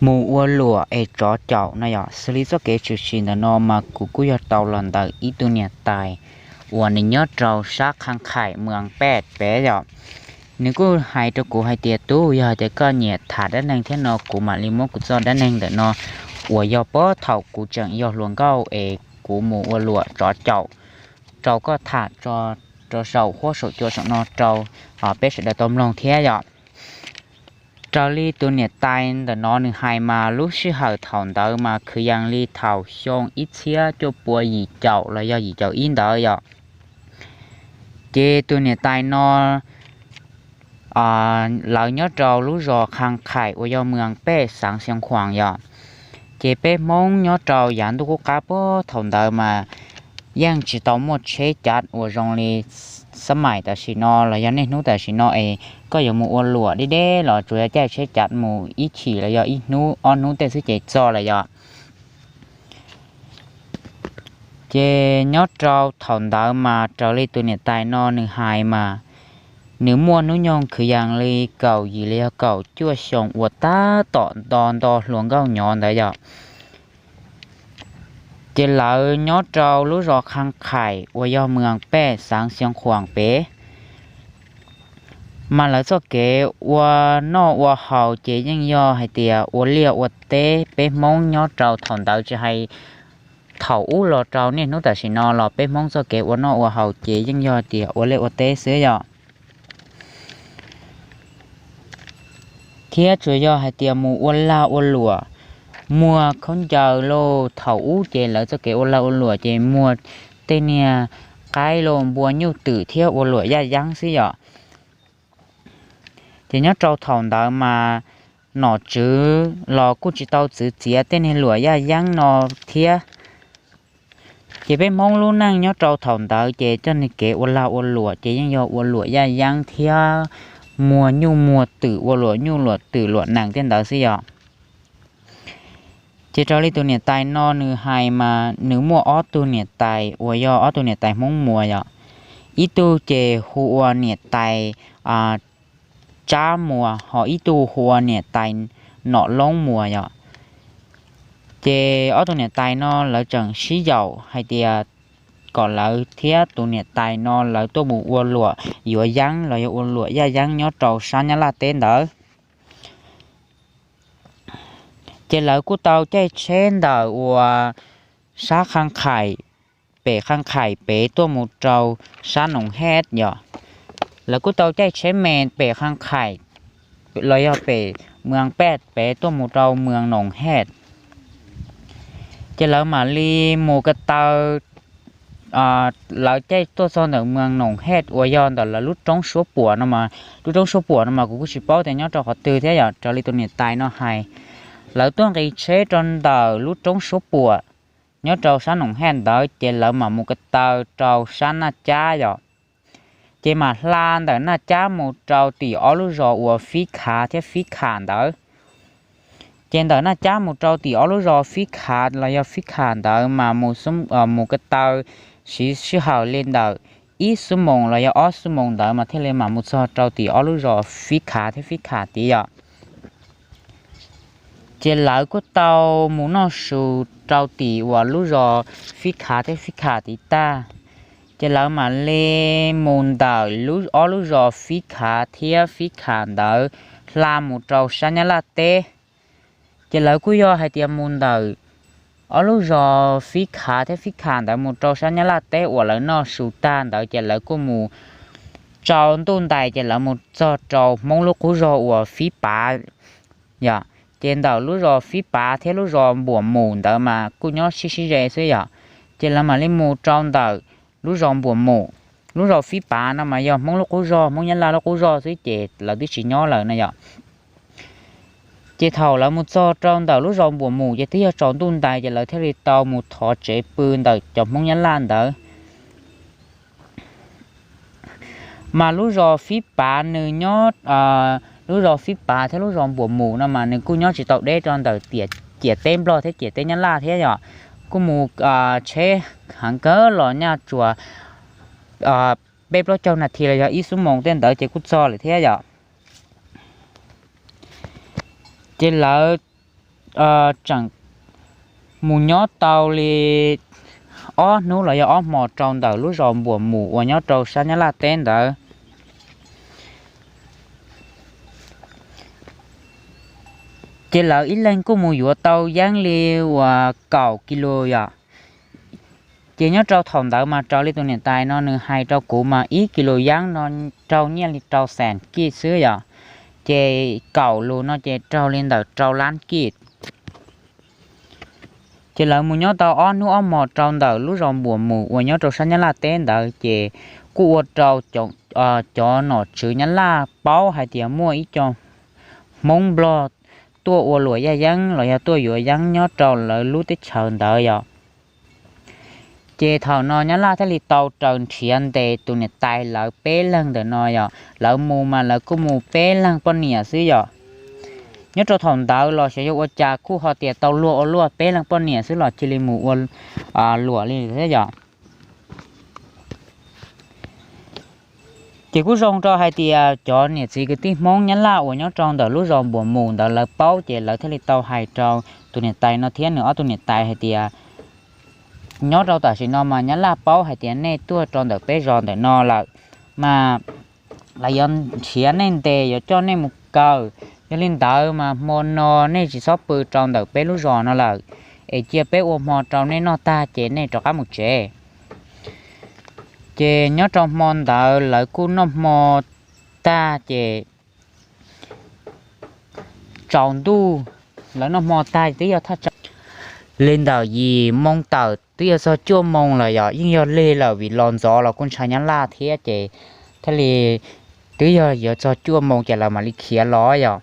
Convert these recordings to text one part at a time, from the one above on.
Mus ua luam es tsov caum no yom. Xws li txoj kev tshwm sim ntawm no mas kuv kuj yog tau los ntawm ib tug niam tais uas nws nyob rau sab Khaj Khaim, Muas Pej pem yom. Nws kuj hais rau kuv hais tias, Tub, yog hais tias koj nyiam tham dab neeg thiab no kuv mam li muab kuv txoj dab neeg ntawm no uas yog puag thaum kuv tseem yog hluas nkauj es kuv mus ua luam tsov caum rau koj tham rau saum huab saum cua saum no rau peb sawv daws tau mloog thiab yom. Raws li tus niam tais ntawm no nws hais mas lub sij hawm thaum ntawd mas kwv yees li thaum xyoo ib txhiab cuaj pua yim caum los yog yim caum ib ntawd yom. Ces tus niam tais no lawv nyob rau lub zos Khaj Khaim uas yog Muas Pej, xeev Xeev Khuam yom. Ces peb Hmoob nyob rau yav ntuj qub qab puag thaum ntawd mas yeej tsis tau muaj tsheb cav uas zoo li xab maim tam sim no los yog niaj hnub tam sim no es koj yuav mus ua luam deb deb los tsuas yog caij tsheb cav mus ib chim los yog ib hnub ob hnub tej xwb ces txog lawm yom. Ces nyob rau thaum ntawd mas raws li tus niam tais no nws hais mas nws muaj hnub nyoog kwv yees li kaum yim los yog kaum cuaj xyoo uas tab tom nto nto hluas nkauj nyob ntawd yom. Ces lawv nyob rau lub zos Khaj Khaim uas yog Muas Pej, xeev Xeev Khuam pem. Mas lawv txoj kev ua noj ua haus ces yeej yog hais tias ua liaj ua teb. Peb Hmoob nyob rau thaum ntawd tsis hais thaum ub los rau niaj hnub tam sim no los peb Hmoob txoj kev ua noj ua haus ces yeej yog tias ua liaj ua teb xwb yom. Thiab tsuas yog hais tias mus ua lag ua luam, muag khaub ncaws lauj. Thaum ub ces lawv txoj kev ua lag ua luam ces muag tej niag qaib lauj, npua nyuj twm thiab ua luam yaj yeeb xwb yom. Ces nyob rau thaum ntawd mas nom tswv los kuj tsis tau txwv txiav tej niag luam yaj yeeb no thiab. Ces peb Hmoob lub neej nyob rau thaum ntawd ces txoj niag kev ua lag ua luam ces yeej yog ua luam yaj yeeb thiab muag nyuj muag twm, ua luam nyuj luam twm luam nees tej ntawd xwb yom. Ces raws li tus niam tais no nws hais mas nws muaj ob tug niam tais uas yog ob tug niam tais Hmoob Muas yom. Ib tug ces hu ua niam tais Tsab Muas, ho ib tug hu ua niam tais Nom Loob Muas yom. Ces ob tug niam tais no lawv tseem sib yaum hais tias kom lawv thiab tus niam tais no lawv tuaj mus ua luam yuav yeeb los yog ua luam yaj yeeb nyob rau sab Nyab Laj teb ntawd. Ces lawv kuj tau caij tsheb ntawm uas sab Khaj Khaim, pem Khaj Khaim pem tuaj mus rau sab Noos Hej yom. Lawv kuj tau caij tsheb me pem Khaj Khaim los yog pem Muas Pej pem tuaj mus rau Muas Noos Hej. Ces lawv mam li mus ko taw, lawv caij tuaj txog ntawm Muas Noos Hej uas yog ntawm lawv lub roob Suab Puam no mas, lub roob Suab Puam no mas kuv kuj tsis paub tias nyob rau qhov twg thiab yom. Raws li tus niam tais no hais, lawv tuaj nqis tsheb rau ntawm lub roob Suab Puam nyob rau sab Noos Hej ntawd ces lawv mam mus ko taw rau sab Naj Cab yom. Ces mam hla ntawm Naj Cab mus rau tim ob lub zos uas Fib Khav thiab Fib Kham ntawd. Ces ntawm Naj Cab mus rau tim ob lub zos Fib Khav los yog Fib Kham ntawd mas mus ko taw siv sij hawm li ntawm ib xuab moos los yog ob xuab moos ntawd mas thiaj li mam mus txog rau tim ob lub zos Fib Khav thiab Fib Kham tid yom. Ces lawv kuj tau mus noj su rau tim uas lub zos Fib Khav thiab Fib Kham tid tag, ces lawv mam li mus ntawm ob lub zos Fib Khav thiab Fib Kham ntawd hla mus rau sab Nyab Laj teb. Ces lawv kuj yog hais tias mus ntawm ob lub zos Fib Khav thiab Fib Kham ntawd mus rau sab Nyab Laj teb uas lawv noj su tag ntawd ces lawv kuj mus tsau ntuj ntais ces lawv mus txog rau Hmoob lub qub zos uas Fib Pav yom. Ces ntawm lub zos Fib Pav thiab lub zos Npuam Mus ntawd mas kuj nyob sib sib ze xwb yom. Ces lawv mam li mus rau ntawm lub zos Npuam Mus. Lub zos Fib Pav no mas yog Hmoob lub qub zos, Hmoob Nyab Laj lub qub zos xwb ces lawv twb tsis nyob lawm no yom. Ces thaum lawv mus txog rau ntawm lub zos Npuam Mus ces twb yog tsaus ntuj ntais ces lawv thiaj li tau mus thov tsev pw ntawm cov Hmoob Nyab Laj ntawd. Mas lub zos Fib Pav nws nyob, lub zos Fib Pav thiab lub zos Npuam Mus no mas nws kuj nyob tsis tau deb rau ntawm ciam teb Nplog thiab ciam teb Nyab Laj thiab yom. Kuj mus tsheb heev kawg los nyaj tsuas peb plaub caug nas this los yog ib xuab moos tej ntawd ces kuj txog lawm thiab yom. Ces lawv tseem mus nyob tau li ob hnub los yog ob hmo rau ntawm lub zos Npuas Mus uas nyob rau sab Nyab Laj teb ntawd. Ces lawv ib leeg kuj mus yuav tau yeeb li uas kaum kis lus yom. Ces nyob rau thaum ntawd mas raws li tus niam tais no nws hais rau kuv mas ib kis lus yeeb no raug nyiaj li rau xees kij xwb yom. Ces kaum lus no ces raug li ntawm rau lab kij. Ces lawv mus nyob tau ob hnub ob hmo rau ntawm lub zos Npuas Mus uas nyob rau sab Nyab Laj teb ntawd ces kuj ua rau cov nom tswv Nyab Laj paub hais tias muaj ib co Hmoob Nplog tuaj ua luam yaj yeeb los yog tuaj yuav yeeb nyob rau lawv lub teb chaws ntawd yom. Ces thaum no Nyab Laj thiaj li tau raws nrhiav ntes tus niam tais lawv peb leeg ntawm no yom. Lawv mus mas lawv kuj mus peb leeg poj niam xwb yom. Nyob rau thaum ntawd los xyov yog ua cas kuj ho tias tau luag ua luaj peb leeg poj niam xwb los cia li mus ua luam li thiab yom. Ces kuj zoo rau hais tias cov niam txiv kwv tij Hmoob Nyab Laj uas nyob rau ntawm lub zos Npuas Mus ntawd lawv paub ces lawv thiaj li tau hais rau tus niam tais no thiab nws ob tug niam tais hais tias nyob rau tam sim no mas Nyab Laj paub hais tias nej tuaj rau ntawm peb zos ntawm no lawm mas lawv yuav nrhiav nej ntes yuav coj nej mus kaw. Yog li ntawd mas hmo no nej tsis txhob pw rau ntawm peb lub zos no lawm, es cia peb ua hmo rau nej noj tag ces nej rov qab mus tsev. Ces nyob rau hmo ntawd lawv kuj noj hmo tag ces tsaus ntuj, lawv noj hmo tag twb yog thaj tsam li ntawm yim moo tawm twb yog txog cuaj moo lawm yom, yeej yog lig lawm vim los ntxov los kuj ntshai Nyab Laj thiab ces thiaj li twb yog yuav txog cuaj moo ces lawv mam li khiav los yom.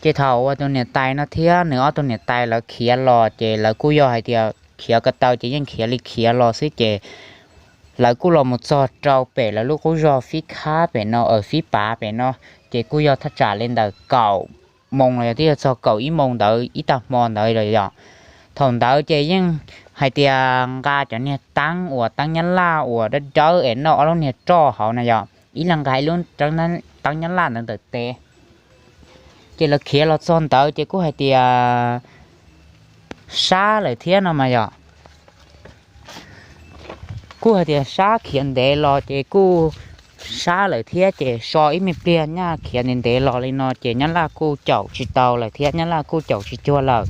Ces thaum uas tus niam tais no thiab nws ob tug niam tais lawv khiav los ces lawv kuj yog hais tias khiav ko taw ces yeej khiav li khiav los xwb ces lawv kuj los mus txog rau pem lawv lub qub zog Fib Khab pem no, Fib Pav pem no, ces kuj yog thaj tsam li ntawm kaum moo los yog twb yog txog kaum ib moo ntawd ib tag hmo ntawd los yom. Thaum ntawd ces yeej hais tias nqa cov niag teeb uas teeb Nyab Laj uas dawb dawb es noj ob lub niag roj hauv na yom, ib leeg nqa ib lub teeb Nyab Laj ntawd ntawm tes. Ces lawv khiav los txog ntawd ces kuj hais tias sab lawm thiab no mas yom. Kuj hais tias sab khiav ntev los ces kuj sab lawm thiab ces so ib me pliag nyaj khiav ntev ntev los li no ces Nyab Laj kuj caum tsis tau lawm thiab Nyab Laj kuj caum tsis cuag lawm.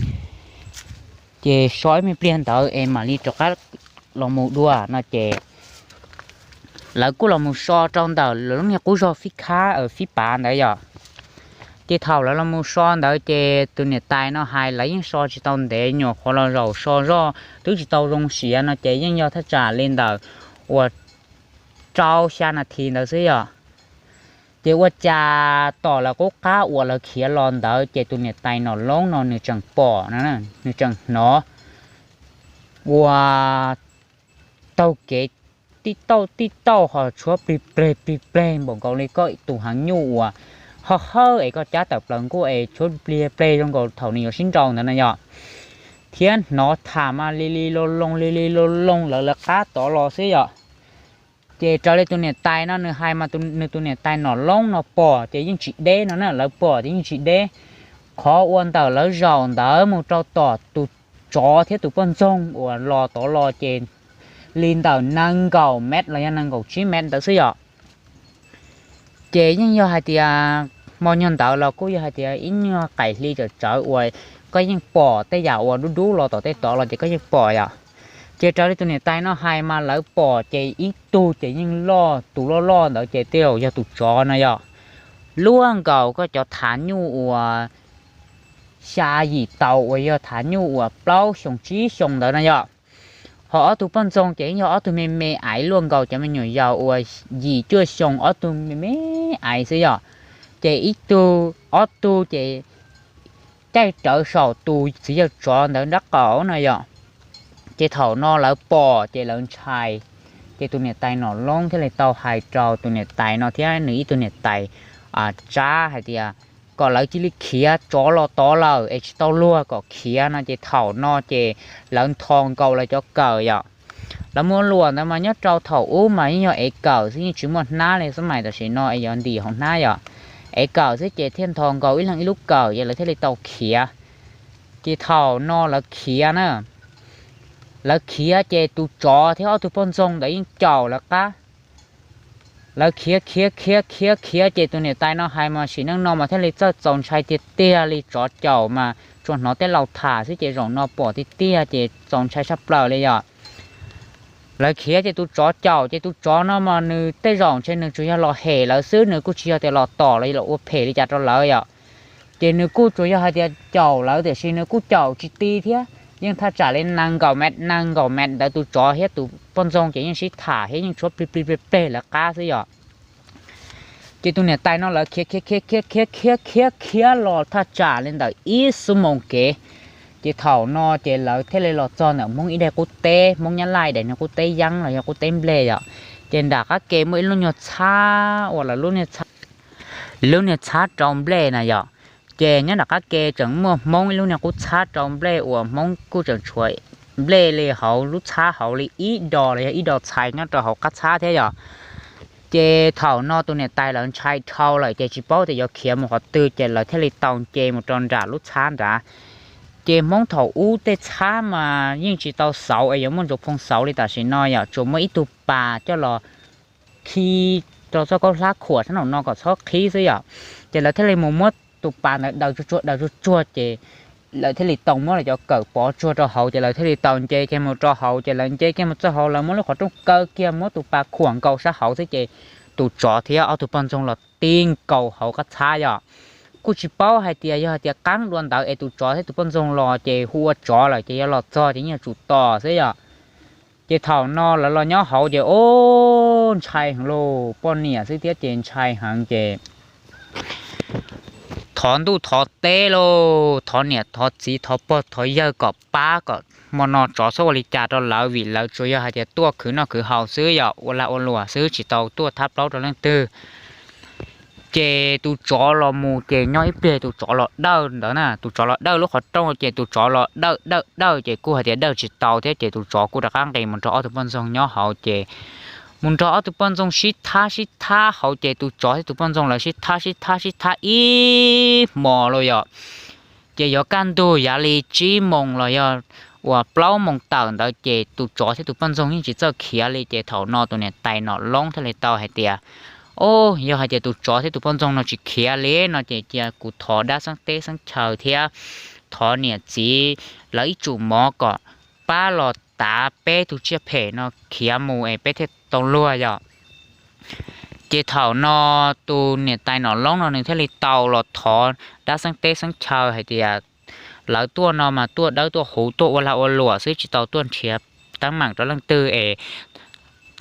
Ces so ib me pliag ntawd es mam li rov qab los mus dua no ces lawv kuj los mus so rau ntawm lub niag qub zog Fib Khab Fib Pav ntawd yom. Ces thaum lawv los mus so ntawd ces tus niam tais no hais lawv yeej so tsis tau ntev, nyuam qhuav los zaum so zoj twb tsis tau zoo siav no ces yeej yog thaj tsam li ntawm uas rau xya nas this ntawd xwb yom. Ces ua cas tom lawv qub qab uas lawv khiav los ntawd ces tus niam tais Nom Loob no nws tseem pom, nws tseem hnov ua taug kev tij tauj tij tauj ho tshuab plig pleg plig pleg npaum nkaus li koj tus heev nyuj uas ho hawb es koj cab tawm plaws nkuaj es tshuab plig pleg zoo nkaus thaum nws yuav sib nraus ntawd na yom. Thiab hnov tham mas li li loo loo li li loo loo lawv lawv qab tod los xwb yom. Ces raws li tus niam tais no nws hais mas nws tus niam tais Nom Loob no pom ces yeej tsis deb no na, lawv pom ces yeej tsis deb. Qhov uas ntawm lawv zaum ntawd mus rau tom tus tsov thiab tus poj ntxoog uas los tod los ces li ntawm nees nkaum mev los yog nees nkaum tsib mev ntawd xwb yom. Ces yeej yog hais tias hmo nyuag ntawd los kuj yog hais tias ib nyuag qaim hli tsawm tsawv uas koj yeej pom tej yam uas dub dub los tom tej tod los ces koj yeej pom yom. Ces raws li tus niam tais no hais mas lawv pom ces ib tug ces yeej loj, tus loj loj ntawd ces tej zaum yog tus tsov no yom. Luaj nkaus koj cov thav nyuj uas xya yim tau uas yog thav nyuj uas plaub xyoo tsib xyoo ntawd no yom. Ho ob tug poj ntxoog ces yog ob tug me me aiv luaj nkaus cov me nyuam yaus uas yim cuaj xyoo, ob tug me me aiv xwb yom. Ces ib tug ob tug ces caij rawv saum tus txiv yawg tsov ntawd nrab qaum no yom. Ces thaum no lawv pom ces lawv ntshai. Ces tus niam tais Nom Loob thiaj li tau hais rau tus niam tais no thiab nws ib tug niam tais Tsab hais tias kom lawv cia li khiav, tsov los tod lawm es tsis tau luag kom khiav no. Ces thaum no ces lawv ntho nkaus lawv cov kawm yom. Lawv muab luam ntawd mas nyob rau thaum ub mas yeej yog ev kawm xwb, yeej tsis muaj hnab li xab mais tam sim no es yuav ntim hauv hnab yom. Ev kawm xwb ces thiaj ntho nkaus ib leeg ib lub kawm ces lawv thiaj li tau khiav. Ces thaum no lawv khiav na, lawv khiav ces tus tsov thiab ob tug poj ntxoog ntawd yeej caum lawv qab. Lawv khiav khiav khiav khiav khiav ces tus niam tais no hais mas sim neej no mas thiaj li txawj txaus ntshai tiag tiag li, tsov caum mas tsuas hnov tej laus tham xwb ces zaum no pom tiag tiag ces txaus ntshai tshaj plaws li yom. Lawv khiav ces tus tsov caum ces tus tsov no mas nws tej zaum ntshe nws tsuas yog los hem lawv xwb, nws kuj tsis yog tias los tom los ua phem li cas rau lawv yom. Ces nws kuj tsuas yog hais tias caum lawv tiam sis nws kuj caum tsis ti thiab, yeej thaj tsam li nees nkaum mev nees nkaum mev ntawd tus tsov thiab tus poj ntxoog ces yeej sib tham thiab yeej tshuav plig plig pleg pleg lawv qab xwb yom. Ces tus niam tais no lawv khiav khiav khiav khiav khiav khiav khiav khiav los thaj tsam li ntawm ib xuab moos kev, ces thaum no ces lawv thiaj li los txog ntawm Hmoob ib daim qub teb, Hmoob Nyab Laj daim niag qub teb yeeb los yog qub teb nplej yom. Ces nram qab ke muaj ib lub nyuag txhab uas lawv lub niag txhab rau nplej na yom. Ces nyob nram qab ke tseem muaj Hmoob ib lub niag qub txhab rau nplej uas Hmoob kuj tseem tshuav nplej li hauv lub txhab hauv li ib do los yog ib do txhais nyob rau hauv qab txhab thiab yom. Ces thaum no tus niam tais lawv ntshai dhau lawm ces tsis paub tias yuav khiav mus qhov twg ces lawv thiaj li tau nce mus rau nram lub txhab nrad. Ces Hmoob thaum ub tej txhab mas yeej tsis tau xauv es yuav muaj ntsuas phoo xauv li tam sim no yom, tsuas muaj ib tug pas coj los khi rau txoj kaub hlab khuam sab nraum no kom txhob qhib xwb yom. Ces lawv thiaj li mus muab tus pas ntawd daws tsuag tsuag daws tsuag tsuag ces lawv thiaj li tau muab lawv cov kawm pov tsuag rau hauv ces lawv thiaj li tau nce kiag mus rau hauv. Ces lawv nce kiag mus txog hauv lawv muab lub qhov rooj kaw kiag muab tus pas khuam nkaus sab hauv xwb ces tus tsov thiab ob tug poj ntxoog los ti nkaus hauv qab txhab yom. Kuj tsis paub hais tias yog hais tias qeeb dua ntawd es tus tsov thiab tus poj ntxoog los ces hu ua tsov lawm ces yog los txog ces yeej yuav tsum tos xwb yom. Ces thaum no lawv los nyob hauv ces ub ntshai heev lauj, poj niam xwb thiab ces ntshai heev ces thov ntuj thov teb lauj, thov niam thov txiv thov pog thov yawg kom pab kom hmo no tsov txhob ua li cas rau lawv vim lawv tsuas yog hais tias tuaj khwv noj khwv haus xwb yom, ua lag ua luam xwb tsis tau tuaj thab plaub rau leej twg. Ces tus tsov los mus ces nyob ib pliag tus tsov los dawj ntawd na, tus tsov los dawj lub qhov rooj ces tus tsov los dawj dawj dawj ces kuj hais tias dawj tsis tau thiab ces tus tsov kuj rov qab nqis mus nrog ob tug poj ntxoog nyob hauv ces mus nrog ob tug poj ntxoog sib thab sib thab hauv ces tus tsov thiab tus poj ntxoog lawv sib thab sib thab sib thab ib hmos los yom. Ces yuav kaj ntug yav li tsib moos los yog uas plaub moos tawm ntawd ces tus tsov thiab tus poj ntxoog yeej tsis txawj khiav li ces thaum no tus niam tais Nom Loob thiaj li tau hais tias, o, yog hais tias tus tsov thiab tus poj ntxoog no tsis khiav li no ces cia kuv thov dab xeeb teb xeeb chaw thiab thov niam txiv lawv ib tsum mov kom pab los tav peb tug tsiaj phem no khiav mus es peb thiaj tau luag yom. Ces thaum no tus niam tais Nom Loob no nws thiaj li tau los thov dab xeeb teb xeeb chaw hais tias lawv tuaj no mas tuaj dawb tuaj huv tuaj ua lag ua luam xwb tsis tau tuaj nrhiav teeb meem rau leej twg es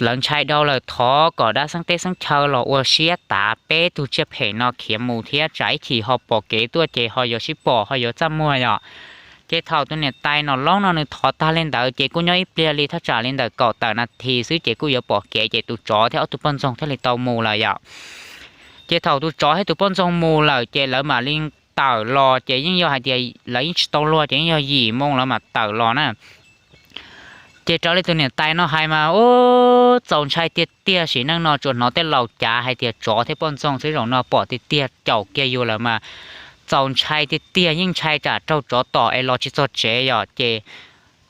lawv ntshai dhau lawm thov kom dab xeeb teb xeeb chaw los ua siab tav peb tug tsiaj phem no khiav mus thiab tsam ib chim ho pom kev tuaj ces ho yuav sib pom ho yuav txaj muag yom. Ces thaum tus niam tais Nom Loob no nws thov tag li ntawd ces kuj nyob ib pliag li thaj tsam li ntawm kaum tawm nas this xwb ces kuj yuav pom kev ces tus tsov thiab ob tug poj ntxoog thiaj li tau mus lawm yom. Ces thaum tus tsov thiab tus poj ntxoog mus lawm ces lawv mam li tawm los ces yeej yog hais tias lawv yeej tsis tau luag ces yeej yog yim moo lawv mam tawm los na. Ces raws li tus niam tais no hais mas ub txaus ntshai tiag tiag sim neej no tsuas hnov tej laus cav hais tias tsov thiab poj ntxoog xwb zaum no pom tiag tiag caum kiag yus lawm mas txaus ntshai tiag tiag yeej ntshai tsam raug tsov tom es los tsis txog tsev yom. Ces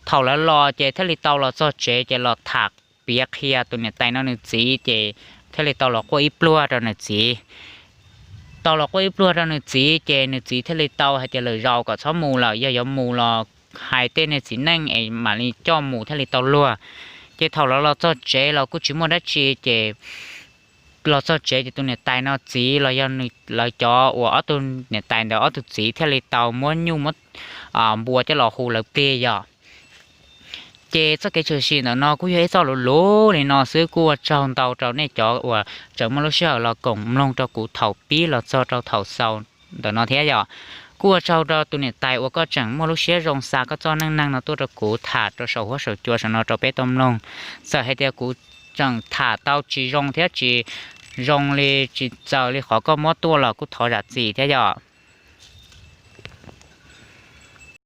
thaum lawv los ces thiaj li tau los txog tsev ces los tham piav qhia tus niam tais no nws txiv ces thiaj li tau los quaj ib pluag rau nws txiv. Tau los quaj ib pluag rau nws txiv ces nws txiv thiaj li tau hais tias lwm zaus kom txhob mus lawm, yog yuav mus los hais tej niag txiv neej es mam li coj mus thiaj li tau luag. Ces thaum lawv los txog tsev los kuj tsis muaj dab tsi ces los txog tsev ces tus niam tais no txiv los yog lawv cov uas ob tug niam tais ntawd ob tug txiv thiaj li tau muab nyuj muab npua coj los hu lawv plig yom. Ces txoj kev tshwm sim ntawm no kuj yog ib txoj luv luv li no xwb, kuj ua tsaug ntau rau nej cov uas tseem muaj lub sij hawm los koom mloog rau kuv thaum pib los txog rau thaum xaus ntawm no thiab yom. Kuj ua tsaug rau tus niam tais uas koj tseem muaj lub siab zoo xa koj txoj neej neeg no tuaj rau kuv tham rau saum huab saum cua saum no rau peb tau mloog. Txawm hais tias kuv tseem tham tau tsis zoo thiab tsis zoo li tsis txaws li qhov koj muab tuaj los kuj thov zam txim thiab yom.